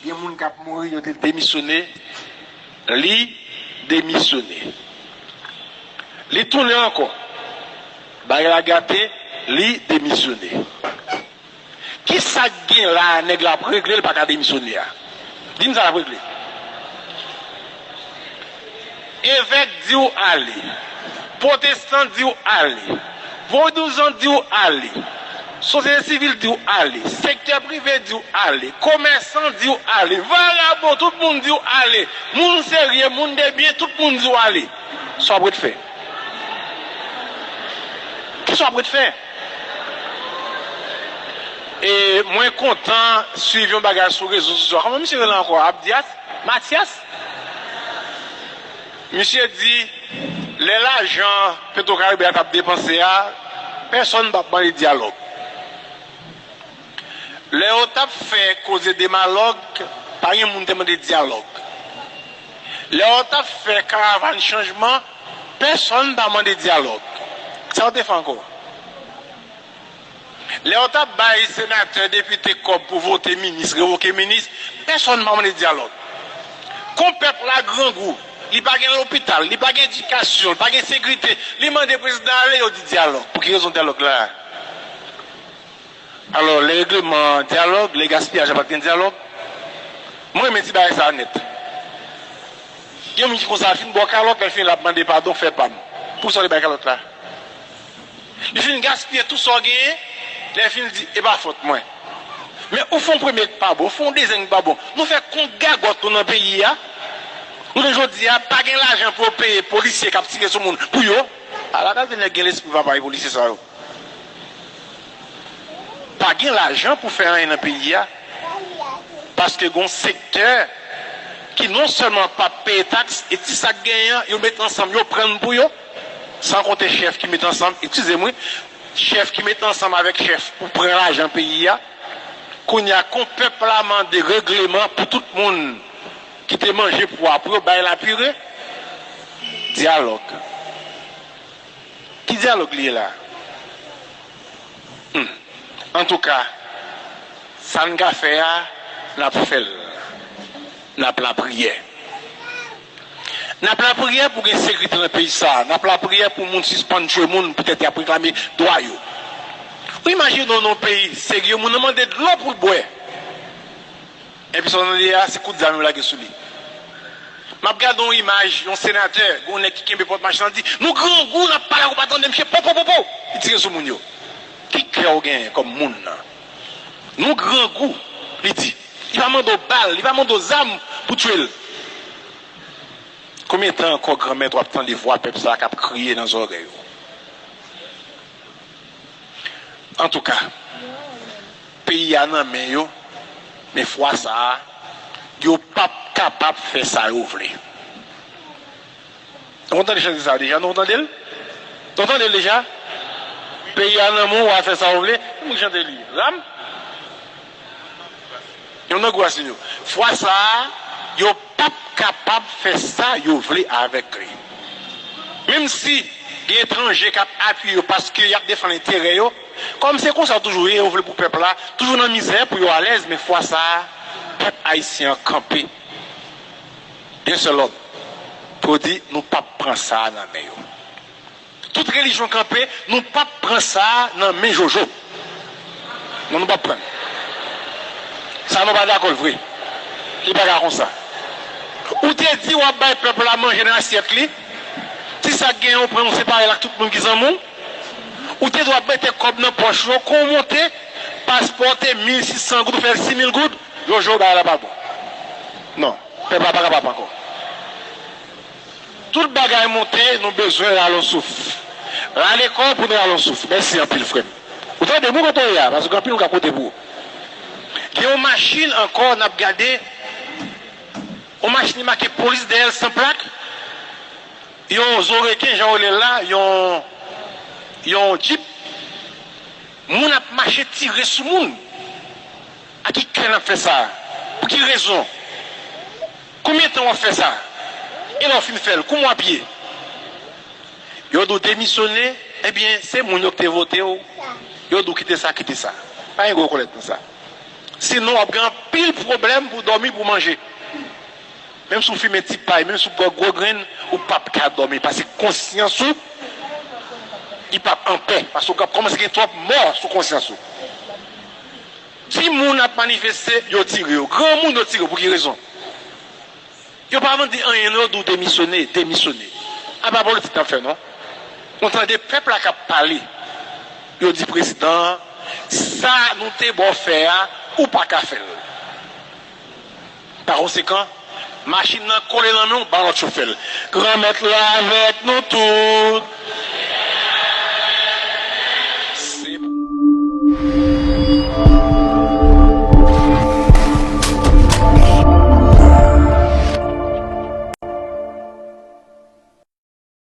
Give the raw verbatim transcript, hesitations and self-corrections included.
Gen moun k ap mouri, yo te demisyone, li demisyone. Li tounen ankò. Bagay la gate, li demisyone. Kisa k gen la a nèg la ap regle, l pa ka demisyone a? Di m sa l ap regle. Evèk di w ale. Pwotestan di w ale. Vodouzan di w ale. Sosyete sivil di w ale. Sektè prive di w ale. Komèsan di w ale. Vagabon, tout moun di w ale. Moun serye, moun de byen, tout moun di w ale. Sa w ap ret fè? Kisa w ap ret fè? E mwen kontan swiv yon bagay sou rezo sosyo. Kòman misye rele ankò? Abdias? Matyas? Misye di, lè lajan Petwokaribe a t ap depanse a, pèsonn p ap mande dyalòg. Lè yo t ap fè koze demalòg, pa gen moun te mande dyalòg. Lè yo t ap fè karavàn chanjman, pèsonn pa mande dyalòg. Sa yo te fè ankò? Lè yo t ap bay senatè, depite kòb pou vote minis, revoke minis, pèsonn pa mande dyalòg. Kon pèp la grangou, li pa gen lopital, li pa gen edikasyon, li pa gen sekirite, li mande prezidan ale, yo di dyalòg. Pou ki rezon dyalòg la? Alò, lè regleman dyalòg, lè gaspiyaj la pa t gen dyalòg. Mwen renmen ti bagay sa a nèt. Gen moun ki konsa, fin ba w kalòt, lè l fini l ap mande padon, fè pa m. Poukisa w te bay kalòt la? Li fin gaspiye tout sa w genyen, lè l fin di, e pa fòt mwen. Men ou fè yon premye k pa bon, ou fè yon dezyèm k pa bon. Nou fè kont gagòt nou nan peyi a. Jounen jodi a, pa gen lajan pou yo peye polisye k ap tire sou moun pou yo. Ala kalite nèg gen lespri papa e polisye sa yo. Pa gen lajan pou fè anyen nan peyi a. Paske gen yon sektè ki non sèlman p ap peye taks, e ti sa k genyen an, yo met ansanm, yo pran l pou yo. San konte chèf ki met ansanm, eskize m wi, chèf ki met ansanm avèk chèf pou pran lajan peyi a. Kounye a, kon pèp la mande regleman pou tout moun ki te manje pwa pou yo bay lapire, dyalòg. Ki dyalòg li ye la? Hmm. Antouka, sa n ka fè a, n ap fè l. N ap lapriyè. N ap lapriyè pou gen sekirite nan peyi sa a. N ap lapriyè pou moun sispann tchwe moun poutèt y ap reklame dwa yo. Ou imajine w nan yon peyi serye, moun nan mande dlo pou l bwè. Epi sa w tande a, se kout zam yo lage sou li. M ap gade yon imaj, yon senatè, gen yon nèg ki kenbe pòt machin lan, di, nou grangou, n ap pale ak ou pa tande, misye, po, po, po, po, li tire sou moun yo. Ki kè w genyen kòm moun nan? Nou grangou, li di. Li pa mande w bal, li pa mande w zam pou tchwe l. Konbyen tan ankò, Granmèt, w ap tande vwa pèp sa a k ap kriye nan zòrèy ou? Antouka, peyi a nan men yo, men fwa sa a, yo p ap kapab fè sa yo vle. Nou konn tande chante sa a deja, nou konn tande l? Nou tande l deja? Peyi a nan men w, w a fè sa w vle. Ki moun ki chante li? Ram? Yon nan gwo rasin yo. Fwa sa a, yo p ap kapab fè sa yo vle avèk li. Menm si gen etranje k ap apiye yo paske y ap defann enterè yo, kòm se konsa yo toujou ye, yo vle pou pèp la toujou nan mizè, pou yo alèz, men fwa sa a, pèp ayisyen an kanpe. Yon sèl lòd, pou yo di, nou p ap pran sa a nan men yo. Tout relijyon kanpe, nou p ap pran sa a nan men Jojo. Non, nou p ap pran l. Sa nou pa dakò l vre. Li pa ka konsa. Ou te di w ap bay pèp la manje nan asyèt li. Ti sa k genyen, ou pran, ou separe l ak tout moun ki zanmi w. Ou te di w ap mete kòb nan pòch ou, kon w monte, paspò te mil sis san goud, ou fè l sis mil goud. Jojo, bagay la pa bon. Non, pèp la pa kapab ankò. Tout bagay monte, nou bezwen rale yon souf. Rale kò pou nou rale yon souf. Mèsi anpil, frè m. Ou tande, moun kote w ye a, paske gen anpil moun k ap koute pou ou. Gen yon machin ankò, n ap gade, yon machin ki make polis dèyè l san plak, yon zo reken, jan yo rele l la, yon, yon djip. Moun ap mache tire sou moun. A ki kè n ap fè sa? Pou ki rezon? Konbyen tan w ap fè sa? E lè w fin fè l, kòman w ap ye? Yo di w demisyone, ebyen, se moun yo ki te vote w. Yo di w kite sa, kite sa. Pa gen gwo kòlèt nan sa. Sinon, w ap gen anpil pwoblèm pou dòmi, pou manje. Menm si w fimen ti pay, menm si w bwè gwo grenn, ou p ap ka dòmi. Paske konsyans ou, li p ap anpè. Paske w ap kòmanse gen twòp mò sou konsyans ou. Timoun ap manifeste, yo tire yo. Granmoun, yo tire yo. Pou ki rezon? Yo pa vin di anyen, non, yo di w demisyone, demisyone. A pa politik n ap fè, non. Nou tande pèp la k ap pale. Yo di prezidan an, sa nou te ba w fè a, ou pa ka fè l. Pa konsekan, machin nan kole nan men w, ba lòt chofè l. Granmèt la avèk nou tout.